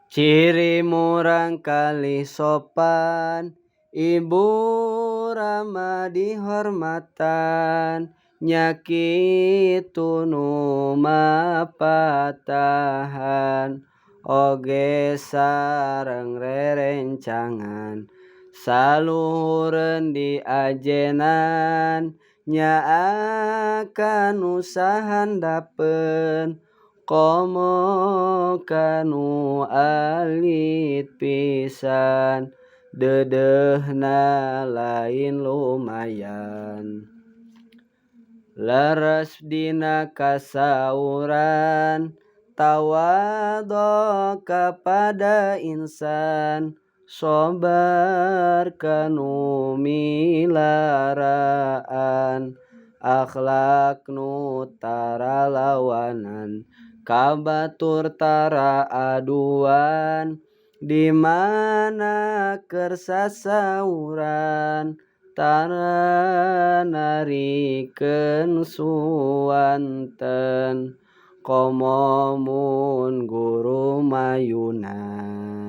Ciri murangkalih sopan, ibu rama dihormatan, nya kitu nu mapatahan oge sareng rerencangan saluhureun diajenan, nyaah ka nu sahandapeun komo ka nu alit pisan, deudeuhna lain lumayan. Leres dina kasauran tawadho kapada insan, sobar ka nu milaraan, akhlak nu tara lawanan ka batur tara aduan, di mana keur sasauran tara narikeun suanten, komo mun guru mayunan.